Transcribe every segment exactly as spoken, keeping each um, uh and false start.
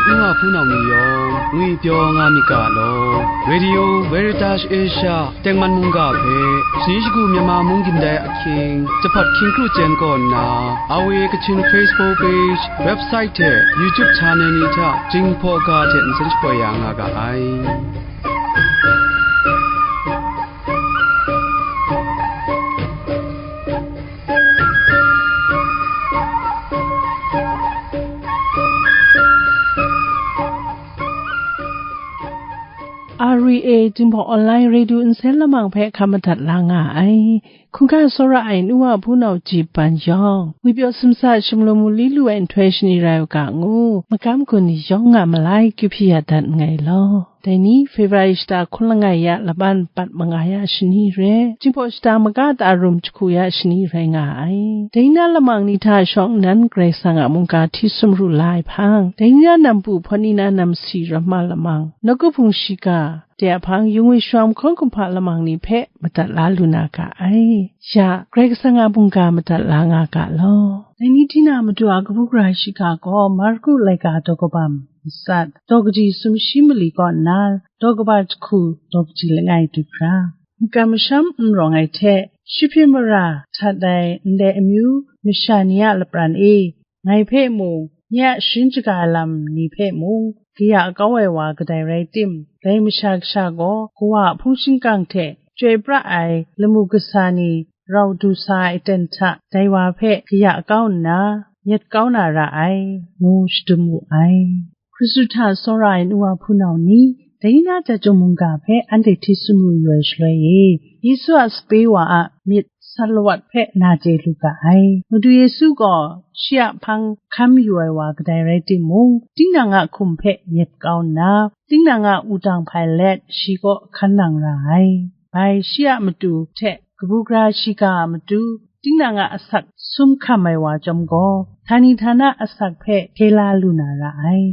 N wa hpunau ni yawng ngwipyaw nga myit ga law, Radio Veritas Asia tengman mungga hpe, shani shagu Myanmar mung gindai ahkying, jahpat hkying kru chyen kaw nna, R V A Kachin Facebook page, website hte YouTube channel ni hta Jinghpaw ga hte nsen shapoi ya nga ga ai. R V A Jinghpaw Online Radio nsen lamang hpe hkap madat la nga ai. Hkungga tsawra ai nu wa hpunau ji ban yawng, ngwipyaw sumsa sumlum mu li lu ai nhtoi shani rai u ga ngu, magam gun ni yawng nga malai kyu hpyi ya dat nngai law. Dai ni, February shata hkun langai ya laban pat manga ya shani re, Jinghpaw shata maga ta rum jahku ya shani rai nga ai. Dai na lamang ni hta shawng nnan Karai Kasang a mungga hti sumru la ai hpang, dai na nampu hpawt ni na namsi ramma lamang, nawku hpung shiga, de a hpang, yung we shawng hkawng kumhpa lamang ni hpe madat la lu na ga ai. Ya, Karai Kasang a mungga madat la nga ga law. Dai ni hti na madu a kabu gara shiga gaw, Marku laika daw kabam matsat, daw kaji sumshi mali kaw nna, daw kaba jahku, daw kaji langai dut hkra, makan masham n rawng ai hte, shi hpyi mara htat ai ndai amyu masha ni a lapran e, ngai hpe mung, nye a sharin shaga ai lam ni hpe mung, kaya kau ai wa kadai rai tim, dai Masha Kasha gaw Kawa a hpung shingkang hte chyoi pra ai lamu kasa ni rau du sa ai aten hta, dai wa hpe kaya kau nna, myit kau na ra ai, ngu shadum wu ai. Hkristu hta tsawra ai nu wa hpunau ni, dai na chyawm mungga hpe anhte hti sumru yu ai shaloi e, Yesu a sape wa a myit sat lawat hpe na chye lu ga ai. Madu Yesu gaw shi a hpang hkan mayu ai wa kadai rai timung, tinang a hkum hpe myit kau nna, tinang a wudang hpai let shi kaw hkan nang ra ai. Bai shi a matu hte kabu gara shiga a matu, tinang a asak sum hkam ai wa chyawm gaw, htani htana asak hpe hkye la lu na ra ai.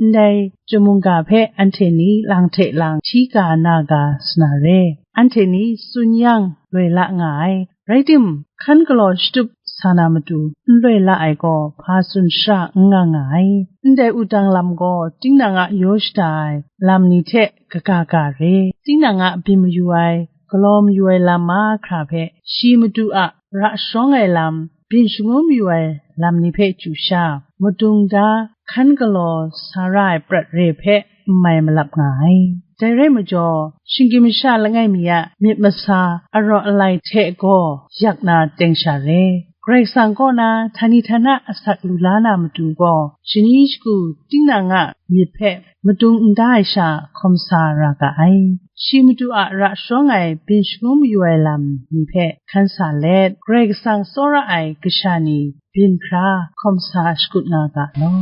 Ndai chyawm mungga hpe anhte ni lang hte lang hti ga na ga sa na re. Anhte ni tsun yang loi la nga ai. Rai tim, hkan galaw shatup sa na matu n loi la ai gaw, hpa tsun shara n nga nga ai. Ndai wudang lam gaw, tinang a yaw shada ai lam ni hte kaga ga re. Tinang a byin mayu ai, galaw mayu ai lam mahkra hpe, shi matu a ra sharawng ai lam, byin shangun mayu ai lam ni hpe chyu sha, madung da hkan galaw sa ra ai prat re hpe n mai malap nga ai. Dai rai majaw, shinggyim masha langai mi a myit masa araw alai hte gaw yak na teng sha re. Karai Kasang kaw na htani htana asak lu la na matu gaw, shani shagu tinang a myit hpe madung n da ai sha hkawm sa ra ga ai. Shi matu a ra sharawng ai byin shangun mayu ai lam ni hpe hkan sa let, Karai Kasang tsawra ai kasha ni byin hkra hkawm sa shakut nga ga law.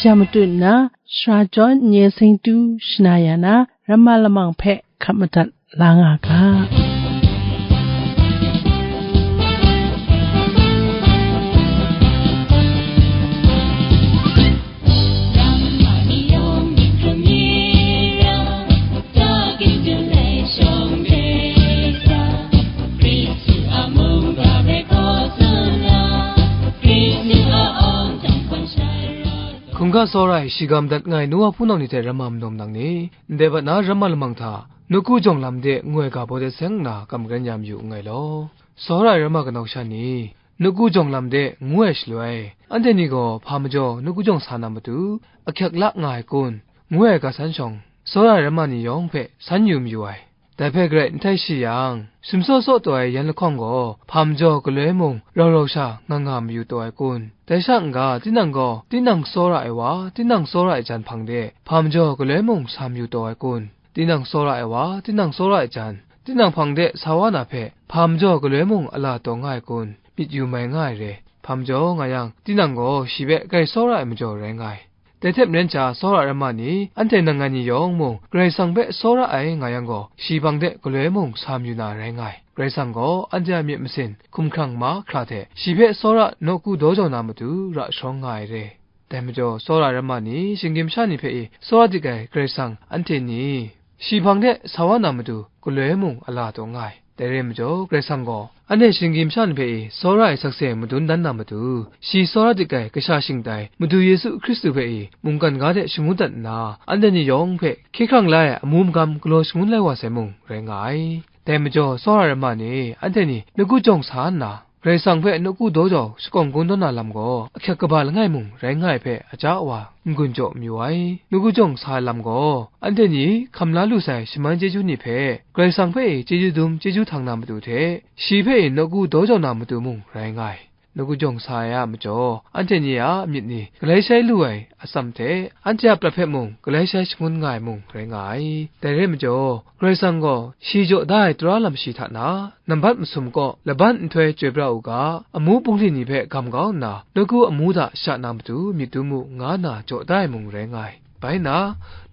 Ya matut nna, Shara Jawn Nye Seng Tu shana ya na, Ramma Lamang hpe hkap madat la nga ga. Hkungga tsawra ai, shi ga madat nga ai nu wa hpunau ni hte ramma madawm nang ni, ndai bat na ramma lamang hta, nawku jawng lam de ngu ai ga baw de seng nna kam karen ya mayu nngai law. Tsawra ai ramma kanau sha ni, nawku jawng lam de ngu ai shaloi, anhte ni gaw hpa majaw nawku jawng sa na matu, ahkyak la nga ai kun, ngu ai ga san shawng, tsawra ai ramma ni yawng hpe san yu mayu ai. Dai hpe garai n htai shi yang, sumsaw saw taw ai yan lahkawng gaw, hpa majaw galoi mung rau rau sha nga nga mayu taw ai kun? Dai sha n-ga, tinang gaw, tinang tsawra ai wa, tinang tsawra ai jan hpang de, hpa majaw galoi mung sa mayu taw ai kun? Tinang tsawra ai wa, tinang tsawra ai jan, tinang hpang de sa wa na hpe, hpa majaw galoi mung a la taw nga ai kun? Myit yu mai nga ai re. Hpa majaw nga yang, tinang gaw shi hpe grai tsawra ai majaw rai nga ai. Dai hte maren sha, tsawra ai ramma ni, anhte nang ngai ni yawng mung, Karai Kasang hpe tsawra ai nga yang gaw, shi hpang de galoi mung sa mayu na rai nga ai. Karai Kasang gaw anhte a myit masin hkumhkrang mahkra hte shi hpe tsawra nawku daw jau na matu ra sharawng nga ai re. Dai majaw, tsawra ramma ni, shinggyim sha ni hpe i tsawra dik ai Karai Kasang anhte ni, shi hpang de sa wa na matu galoi mung a la taw nga ai. Dai re ai majaw, Karai Kasang gaw anhte shinggyim sha ni hpe i tsawra ai sakse madun dan na matu, shi tsawra dik ai kasha shingtai Madu Yesu Hkristu hpe i mungkan ga de shangun dat nna, anhte ni yawng hpe hkye hkrang la ai amu magam galaw shangun lai wa sai mung rai nga ai. Dai majaw, tsawra ramma ni, anhte ni nawku jawng sa nna, Karai Kasang hpe nawku daw jau shakawng gun daw na lam gaw ahkyak kaba langai mung rai nga ai hpe aja wa n-gun jaw mayu ai. Nawku jawng sa ai lam gaw, anhte ni hkam la lu sai shaman chyeju ni hpe Karai Kasang hpe i chyeju dum chyeju htang na matu hte, shi hpe i nawku daw jau na matu mung rai nga ai. Nawku jawng sa ai a majaw, anhte ni a myit ni galai shai lu ai atsam hte, anhte a prat hpe mung galai shai shangun nga ai mung rai nga ai. Dai re ai majaw, Karai Kasang gaw shi jaw da ai tara lam shi hta na, nambat masum kaw laban nhtoi chyoi pra u ga, amu bungli ni hpe gam kau nna, nawku amu hta sha na matu myit dum u, nga na jaw da ai mung rai nga ai. Bai nna,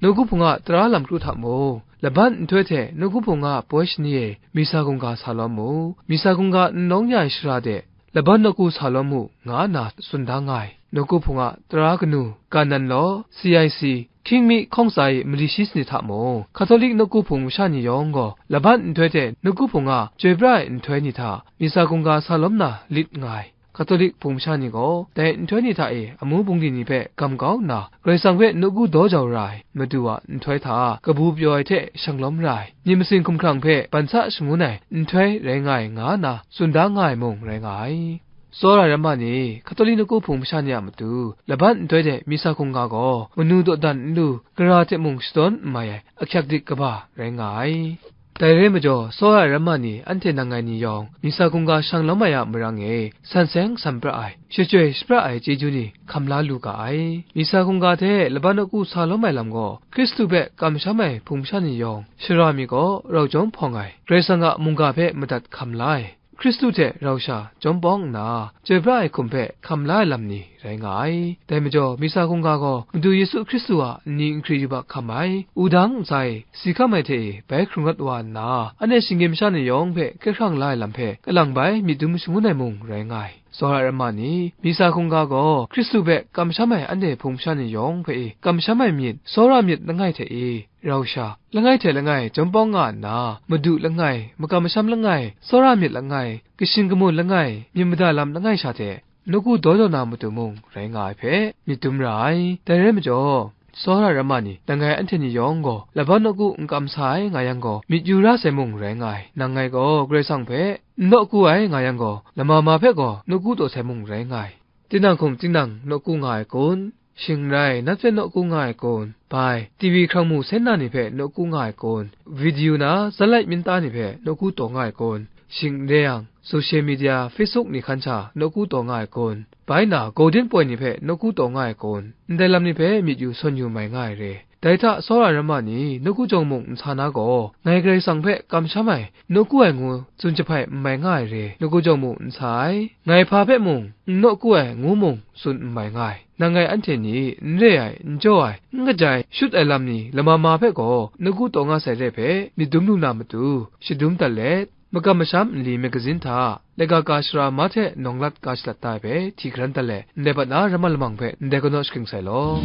nawku hpung a tara lam kru hta mung, laban nhtoi hte nawku hpung a poi shani e misa hkungga sa lawm mu, misa hkungga n nawng ya ai shara de, laban nawku sa lawm mu, nga nna tsun da nga ai. Nawku hpung a tara kanu, Kanan law, C I C, hkying mi hkawng tsa i mali shi sanit hta mung, Hkatolik nawku hpung masha ni yawng gaw, laban nhtoi hte nawku hpung a chyoi pra ai nhtoi ni hta, misa hkungga sa lawm na lit nga ai. Hkatolik hpung masha ni gaw, dai nhtoi ni hta e amu bungli ni hpe gam kau nna, Karai Kasang hpe nawku daw jau ra ai Madu a nhtoi hta kabu pyaw ai hte shanglawm ra ai, myit masin hkumhkrang hpe ban sa shangun ai nhtoi rai nga ai, nga nna tsun da nga ai mung rai nga ai. Tsawra ramma ni, Hkatolik nawku hpung masha ni a matu laban nhtoi hte misa hkungga gaw manu dawdan n lu, gara hte mung shadawn n mai ai ahkyak dik kaba rai nga ai. Dai rai majaw, tsawra ramma ni, anhte nang ngai ni yawng, misa hkungga shang lawm ai a marang e san seng san pra ai, shachyoi shapra ai chyeju ni hkam la lu ga ai. Misa hkungga hte laban nawku sa lawm ai lam gaw, Hkristu hpe kamsham ai hpung masha ni yawng, shara mi gaw rau jawm hpawng ai, Karai Kasang a mungga hpe madat hkam la ai, Hkristu hte rau sha jawm pawng nna, chyoi pra ai hkum hpe hkam la ai lam ni rai nga ai. Dai majaw, misa hkungga gaw Madu Yesu Hkristu a nni n hkri yubak hkam ai, wudang ntsa e si hkam ai hte e bai hkrung rawt wa nna, anhte shinggyim masha ni yawng hpe hkye hkrang la ai lam hpe kalang bai myit dum shangun ai mung rai nga ai. Tsawra ramma ni, misa hkungga gaw Hkristu hpe kamsham ai anhte hpung masha ni yawng hpe e kamsham ai myit, tsawra myit langai hte e, rau sha, langai hte langai jawm pawng nga nna, madu langai, makam masham langai, tsawra myit langai, kashin kamun langai, myit mada lam langai sha hte, nawku daw jau na matu mung rai nga ai hpe myit dum ra ai. Dai rai majaw, tsawra ramma ni, nang ngai anhte ni yawng gaw, laban nawku n kam sa ai nga yang gaw, myit yu ra sai mung rai nga ai. Nang ngai gaw Karai Kasang hpe n nawku ai nga yang gaw, lama ma hpe gaw nawku taw sai mung rai nga ai. Tinang hkum tinang nawku nga ai kun? Shing n rai, nat hpe nawku nga ai kun? Bai, T V hkrang mu sen na ni hpe nawku nga ai kun? Video na zanlait mynta ni hpe nawku taw nga ai kun? Shing n re yang, social media, Facebook ni hkan sha nawku taw nga ai kun? Bai na, golden point ni hpe nawku taw nga ai kun? Ndai lam ni hpe myit yu sawn yu mai nga ai re. Dai hta tsawra ramma ni nawku jawng mung n sa na gaw, ngai Karai Kasang hpe kamsham ai, nawku ai ngu tsun jahpai n mai nga ai re, nawku jawng mung n sa ai, ngai hpa hpe mung n nawku ai ngu mung tsun n mai nga ai. Nang ngai anhte ni n re ai, n jaw ai, n kaja ai, shut ai lam ni lama ma hpe gaw nawku taw nga sai re hpe myit dum lu na matu, shadum dat let, makam masham nli magazin hta, laika ka shara mahte nawng lat ka shalat da ai hpe hti hkaran dat let, ndai bat na ramma lamang hpe ndai kanaw shaking sai law.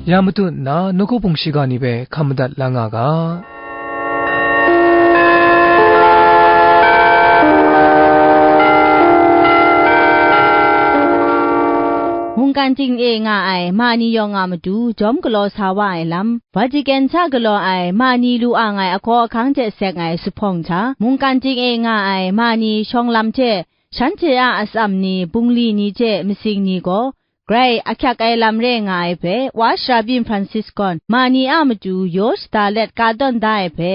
Ya matu nna nawku hpung shiga ni hpe hkam madat la nga ga. Mungkan ting e nga ai ma ni yawng a matu jawm galaw sa wa ai lam, Vatican hta galaw ai ma ni lu ang ai ahkaw ahkang hte seng ai zuphpawng hta, mungkan ting e nga ai ma ni shawng lam hte shanhte a atsam ni, bungli ni hte masing ni gaw, grai ahkyak ai lam re nga ai hpe, Wa Sara Byin Francis gaw ma ni a matu yaw shada let ka tawn da ai hpe,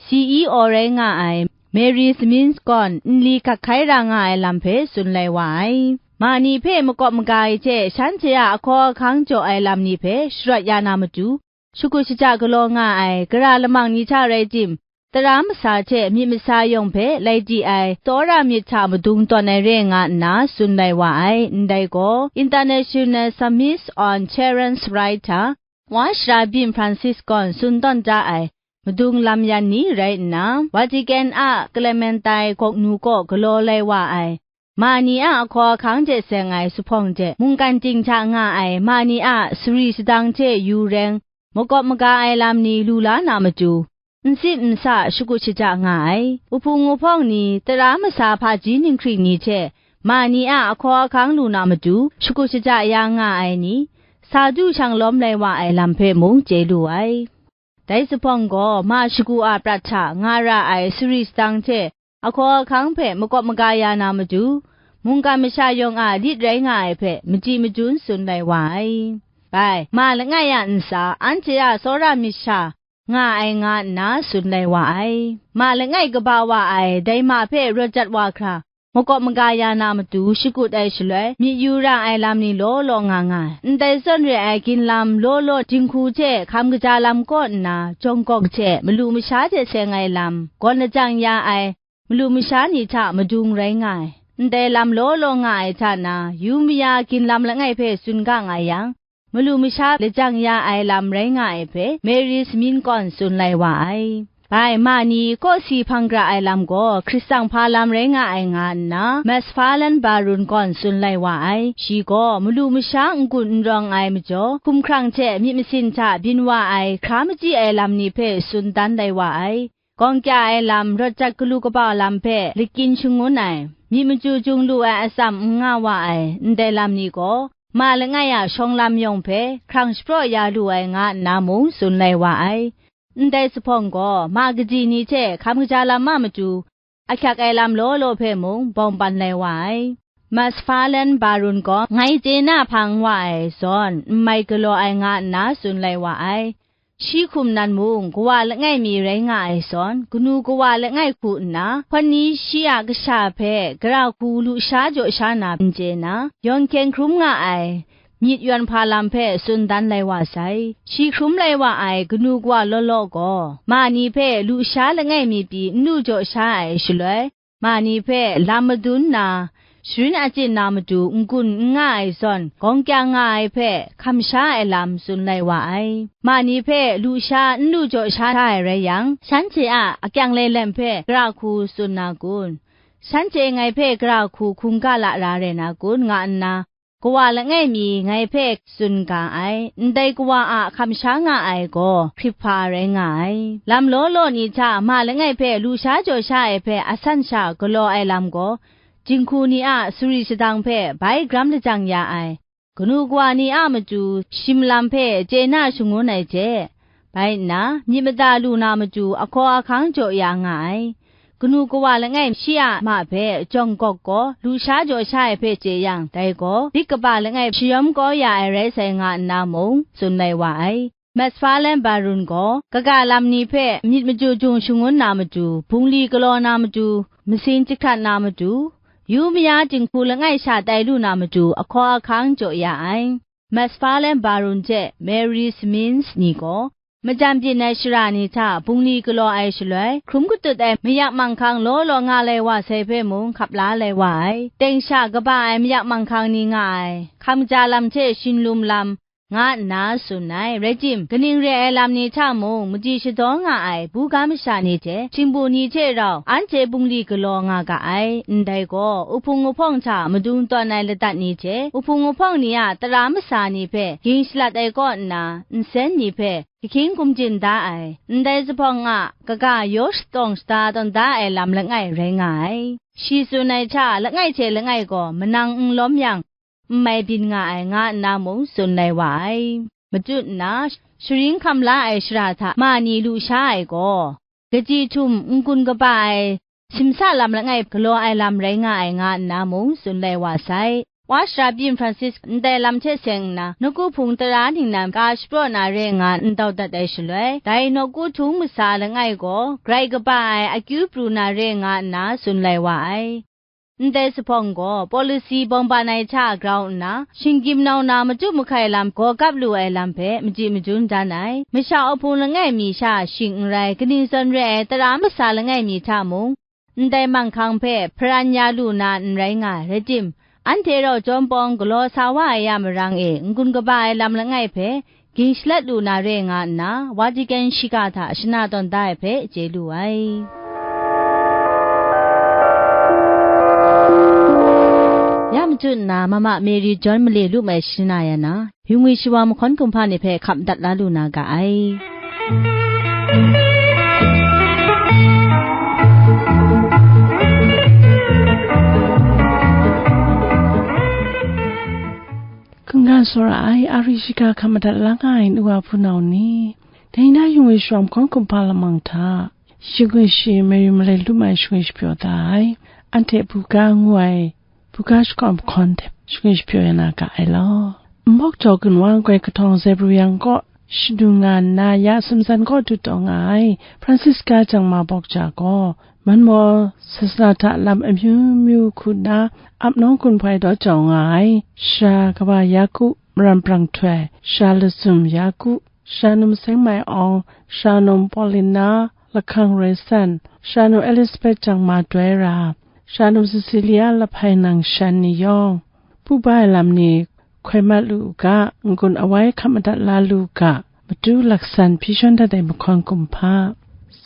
C E O rai nga ai Mary Smith gaw nli hkat hkai ra nga ai lam hpe tsun lai wa ai. Ma ni hpe makawp maga ai hte shanhte a ahkaw ahkang jaw ai lam ni hpe sharawt ya na matu, shakut shaja galaw nga ai gara lamang ni hta rai tim, tara masa hte myit masa yawng hpe lai di ai tsawra myit hta madung tawn ai re nga nna tsun lai wa ai. Ndai gaw, International Summit on Children's Rights hta Wa Shara Byin Francis gaw tsun tawn da ai madung lam yan ni rai nna, Vatican a Clementine gawknu kaw galaw lai wa ai, ma ni a ahkaw ahkang hte seng ai zuphpawng hte mungkan ting hta nga ai ma ni a sari sadang hte yu reng, makawp maga ai lam ni lu la na matu, n tsip n sa shakut shaja nga ai, uhpung uhpawng ni, tara masa hpaji ninghkring ni hte ma ni a ahkaw ahkang lu na matu shakut shaja ya nga ai ni, sa du shang lawm lai wa ai lam hpe mung chye lu ai. Dai zuphpawng gaw ma shagu a prat hta nga ra ai sari sadang hte ahkaw ahkang hpe makawp maga ya na matu, mungkan masha yawng a lit rai nga ai hpe machyi majun tsun lai wa ai. Bai, ma langai a ntsa, anhte a tsawra myit sha nga ai nga nna tsun lai wa ai. Ma langai kaba wa ai dai ma hpe rawt jat wa hkra, makawp maga ya na matu shakut ai shaloi, myit yu ra ai lam ni law law nga nga ai. Ndai zawn re ai ginlam law law, dinghku hte hkam kaja lam kaw nna, jawng gawk hte malu masha hte seng ai lam, gawn lajang ya ai malu masha ni hta madung rai nga ai. Ndai lam law law nga ai hta na, yu maya ginlam langai hpe tsun ga nga yang, malu masha lajang ya ai lam rai nga ai hpe, Mary Smin kaw tsun lai wa ai. Bai, ma ni kawsi hpang gra ai lam gaw Hkristan hpa lam rai nga ai nga nna, Macfarlane Barun kaw tsun lai wa ai. Shi gaw malu masha n-gun n rawng ai majaw, hkumhkrang hte myit masin hta byin wa ai hkra machyi ai lam ni hpe tsun dan lai wa ai. Gawng kya ai lam, rawt jat galu kaba lam hpe lakyin shangun ai, myit machyu jung lu ai atsam n nga wa ai, ndai lam ni gaw, ma langai a shawng lam yawng hpe hkrang shapraw ya lu ai nga nna mung tsun lai wa ai. Ndai zuphpawng gaw, ma kaji ni hte hkam kaja lam a matu, ahkyak ai lam law law hpe mung bawng pan lai wa ai. Macfarlane Barun gaw ngai chye na hpang wa ai zawn, n mai galaw ai nga nna tsun lai wa ai. Shi hkum nan mung, kawa langai mi rai nga ai zawn, kanu kawa langai hku nna, hkawni shi a kasha hpe gara hku lusha jaw sha na n chye na, yawn hkyen hkrum nga ai myit yawn hpa lam hpe tsun dan lai wa sai. Shi hkrum lai wa ai kanu kawa law law gaw, ma ni hpe lusha langai mi pyi n lu jaw sha ai shaloi, ma ni hpe lam madun nna, sharin achyin na matu n-gun n nga ai zawn, gawng kya nga ai hpe hkam sha ai lam tsun lai wa ai. Ma ni hpe lusha n lu jaw sha ai rai yang, shanhte a akyang lem lem hpe gara hku tsun na kun? Shanhte ngai hpe gara hku hkungga lara rai na kun, nga nna, kawa langai mi ngai hpe tsun ga ai, ndai kawa a hkam sha nga ai gaw hkrit hpa rai nga ai. Lam law law ni hta ma langai hpe lusha jaw sha ai hpe asan sha galaw ai lam gaw, jinghku ni a sari shadang hpe bai gram lajang ya ai, kanu kawa ni a matu shim lam hpe chye na shangun ai hte, bai nna, myit mada lu na matu ahkaw ahkang jaw ya nga ai. Kanu kawa langai shi a ma hpe jawng gawk gaw lusha jaw sha ai hpe chye yang, dai gaw dik kaba langai shayawm kau ya ai rai sai nga nna mung, tsun lai wa ai. Macfarlane Barun gaw, kaga lam ni hpe myit machyu jung shangun na matu, bungli galaw na matu, masin jahkrat na matu, yu maya jinghku langai sha tai lu na matu ahkaw ahkang jaw ya ai. Macfarlane Barun hte Mary Smith ni gaw, majan byin ai shara ni hta bungli galaw ai shaloi, hkrum katut ai mayak manghkang law law nga lai wa sai hpe mung hkap la lai wa ai. Teng sha kaba ai mayak manghkang ni nga ai, hkam ja lam hte shinlum lam, nga nna tsun ai. Rai tim, kaning re ai lam ni hta mung madi shadaw nga ai buga masha ni hte, shingbu ni hte rau anhte bungli galaw nga ga ai. Ndai gaw, uhpung uhpawng hta madung tawn ai ladat ni hte, uhpung uhpawng ni a tara masa ni hpe ging shalat ai kaw nna, nsen ni hpe ahkying gumjin da ai, ndai zuphpawng a kaga yaw shatawng shada tawn da ai lam langai rai nga ai. Shi tsun ai hta langai hte langai gaw manang n lawm yang, n mai byin nga ai, nga nna mung tsun lai wa ai. Matut nna, sharin hkam la ai shara hta ma ni lusha ai gaw, kaji htum n-gun kaba ai, simsa lam langai galaw ai lam rai nga ai, nga nna mung tsun lai wa sai. Wa Shara Byin Francis ndai lam hte seng nna, nawku hpung tara ningnan ka shapraw na re nga ndau dat ai shaloi, dai nawku htung masa langai gaw, grai kaba ai akyu pru na re nga nna tsun lai wa ai. Ndai zuphpawng gaw, pawlisi bawng ban ai hta grau nna, shinggyim nau na machyu mahkai lam gaw gap lu ai lam hpe machyi majun dan ai. Masha awhpung langai mi sha shing n rai, kaning zawn re ai tara masa langai mi hta mung, ndai manghkang hpe hparan ya lu na n rai nga ai, rai tim, anhte rau jawm pawng galaw sa wa ai a marang e, n-gun kaba ai lam langai hpe, ging shalat lu na re nga nna, Vatican shiga hta shana tawn da ai hpe chye lu ai. Ya machyu nna, Mama Mary John male lu mai shana ya na, yu ngwi shawa mahkawn kumhpa ni hpe hkap madat la lu na ga ai. Hkungga tsawra ai, a ri shiga hkap madat la nga ai nu wa hpunau ni, dai na yu ngwi shawa mahkawn kumhpa lamang hta, shingwi shi Mary malai lu mai shingwi shapyaw da ai, anhte buga ngu ai, buga shakawn mahkawn hte shingwi shapyaw ya na ga ai law. Nbawk Jaw Gun Wang goi kahtawng Zebruyang kaw shadung nga nna, ya Simsan kaw du taw nga ai, Francisca Jangma Bawk Ja gaw, Manmaw sasana hta lam amyu myu hku nna, ap nawng gun hpai daw jau nga ai, sara kaba Yaku maram prang htoi, sara lazum Yaku, sara num Seng Mai Awng, sara num Paulina, lahkang Roi San, sara num Elizabeth Jangma Doi Ra, sara num Cecilia Lahpai Nang Shan ni yawng, pu ba ai lam ni hkoi mat lu u ga, n-gun awai hkap madat la lu u ga, matu laksan hpyi shawn dat ai mahkawn kumhpa.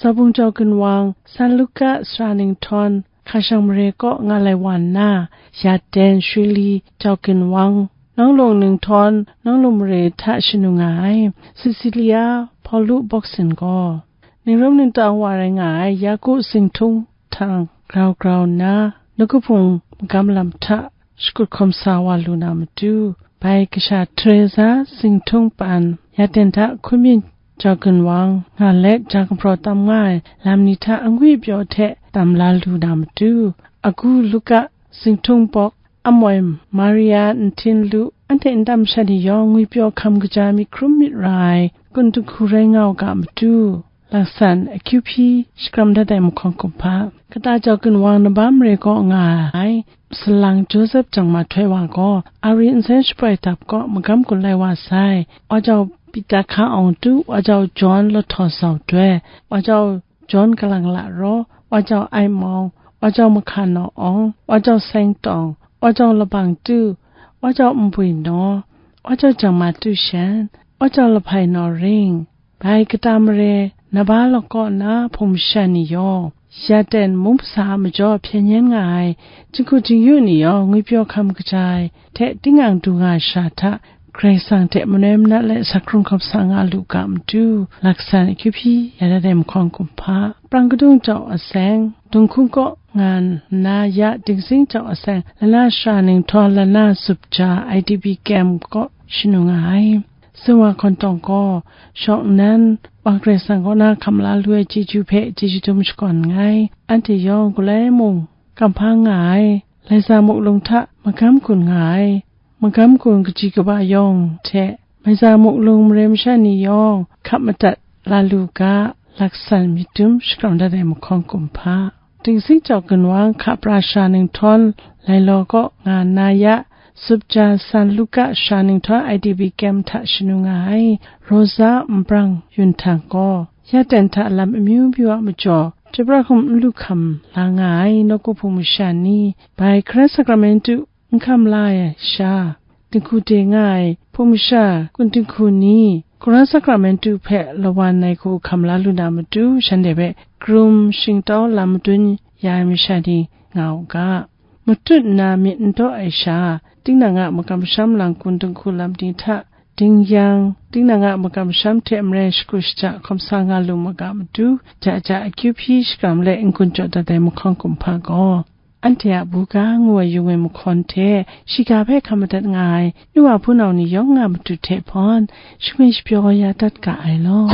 Zabung Jaw Gun Wang, San Luka sara ninghtawn, hka shang mare kaw nga lai wa nna, Yaden, Shwili, Jaw Gun Wang, Nawng Lung ninghtawn, Nawng Lung mare hta shanu nga ai, Cecilia, Hpawlu Bawksin gaw, Ning rum ningtang wa rai nga ai Yaku Sing Htung htang grau grau nna, nawku hpung magam lam hta shakut hkawm sa wa lu na matu, bai kasha Teresa Sing Htung pan, Yaden hta hkun myit Jaw Gun Wang nga let, ja gumhpraw tam nga ai lam ni hta angwi pyaw hte tam la lu na matu, agu Luka Sing Htung Bawk, amoi Maria Nhtin Lu, anhte nta masha ni yawng ngwipyaw hkam kaja myit hkrum myit ra ai kun dinghku rai nga u ga matu, laksan akyu hpyi shakram dat ai mahkawn kumhpa. Kata Jaw Gun Wang Nabam mare kaw nga ai, salang Joseph Jangma Htoi Wa gaw, a ri nsen shapoi dap kaw magam gun lai wa sai, Wa Jau Pita Hka Awng Tu, Wa Jau John Lahtaw Zau Doi, Wa Jau John Kalang Lara, Wa Jau Ai Mawng, Wa Jau Mahka Naw Awng, Wa Jau Seng Tawng, Wa Jau Labang Tu, Wa Jau Nbwi Naw, Wa Jau Jang Ma Tu Shan, Wa Jau Lahpai Naw Ring, bai kata mare, Nabam lakaw na hpung masha ni yawng, Yaden mung masa a majaw hpyen yen nga ai, jinghku jingyu ni yawng ngwipyaw hkam kaja ai hte, tingang du nga ai sha hta, Karai Kasang hte manoi manat let sa hkrung hkawm sa nga lu ga matu, laksan akyu hpyi ya dat ai mahkawn kumhpa. Prang kadung jau aseng, Dunghkung kaw nga nna, ya Dingsing jau aseng, lana sara ninghtawn lana zup ja I D P camp kaw shanu nga ai. Singwa Hkawn Tawng gaw, shawng nnan, Wa Karai Kasang kaw na hkam la lu ai chyeju hpe chyeju dum shakawn nngai. Anhte yawng Galai mung kamhpa nga ai, Laiza Muklung hta magam gun nga ai, magam gun kaji kaba yawng hte, Laiza Muklung mare masha ni yawng hkap madat la lu ga, laksan myit dum shakram dat ai mahkawn kumhpa. Dingsing Jau Gun Wang hka pra sara ninghtawn Lailaw kaw nga nna, ya zup ja San Luka sara ninghtawn I D P camp hta shanu nga ai, Rosa Nbrang Yun Htang gaw, Yaden hta lam amyu myu a majaw, chyabra hkum n lu hkam la nga ai nawku hpung masha ni, bai Karan Sakramentu n hkam la ai sha, dinghku de nga ai hpung masha kun dinghku ni, Karan Sakramentu hpe lawan ai hku hkam la lu na matu, shanhte hpe karum shingtau lam madun ya ai masha ni nga u ga. Matut nna myit n daw ai sha, tinang a makam masham lang kun dinghku lam ni hta, ding yang, tinang a makam masham hte maren shakru shaja hkawm sa nga lu ma ga matu, ja ja akyu hpyi shakram let n-gun jaw dat ai mahkawn kumhpa gaw, anhte a buga ngu ai yung ai mahkawn hte, shiga hpe hkam madat nga ai nu wa hpunau ni yawng a matu hte hpawn, shingwi shapyaw ya dat ga ai law.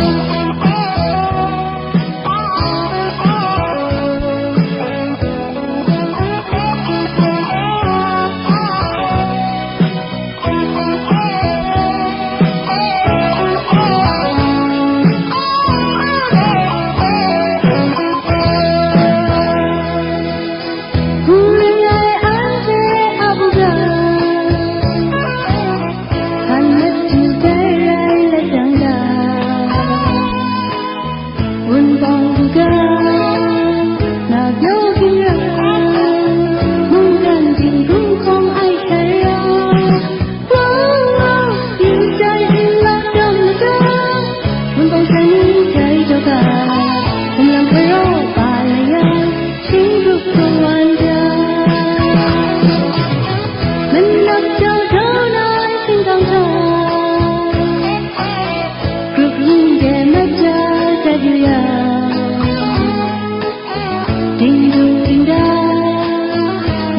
Dingdung dingda,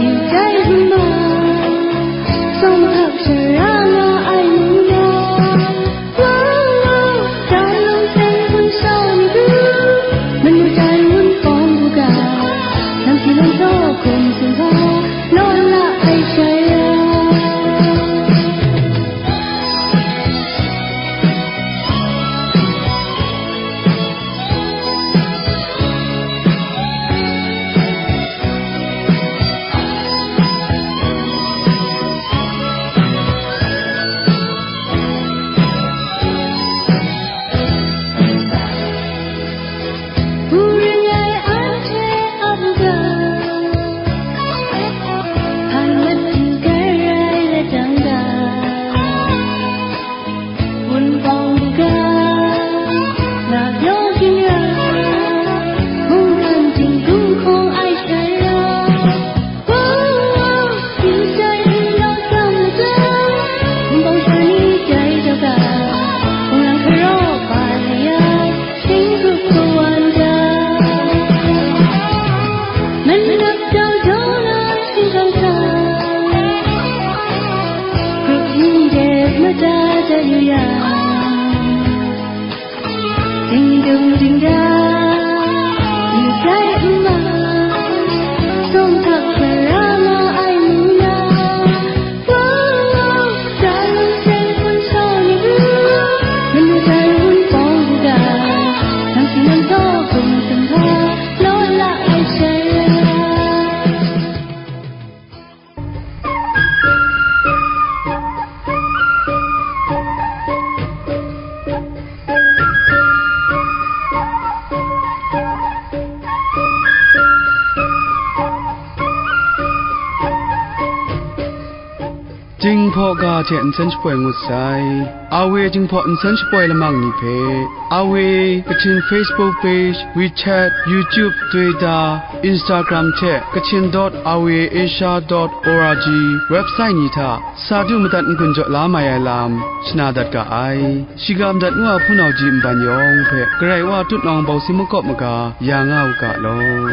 yu jai huma, sawng hkap shara nga ai nna, wow, wow, dan long seng hpun shau ni ru, manu dan wun pawng bu ga, nang si long taw hkum sumhpa, law la ai shara. Hpu ring ai anhte ap u ga, hpan mat yu kai rai let dang ga. Wunpawng kaga, na pyaw ginra, hkungran jinghku hkawng ai shara. Wow, wow, ginshai nlau tsam lata, wunpawng sha ni jai jaw ga, hkungran hkaraw pa ni ai, shing grup kawan ga. Manap dau jaw na shingkang sa, grup ni de mada da yu yang, dingdung dingda, yu sai n ma, sawng hkap shara nga ai nna, wow, wow, sa lung seng hpun shau ni ru, manu tai wunpawng kaga, nang si nang taw hkum sumhpa, law la ai shara. Jinghpaw ga hte nsen shapoi ngut sai. Awe Jinghpaw nsen shapoi lamang ni hpe, Awe Kachin Facebook page, WeChat, YouTube, Twitter, Instagram hte Kachin dot awe asia dot org website ni hta sa du madat n-gun jaw la mai ai lam shana dat ga ai. Shiga madat ngu a hpunau ji nban yawng hpe Karai Wa tutnawng bawsi makawp maga ya nga u ga law.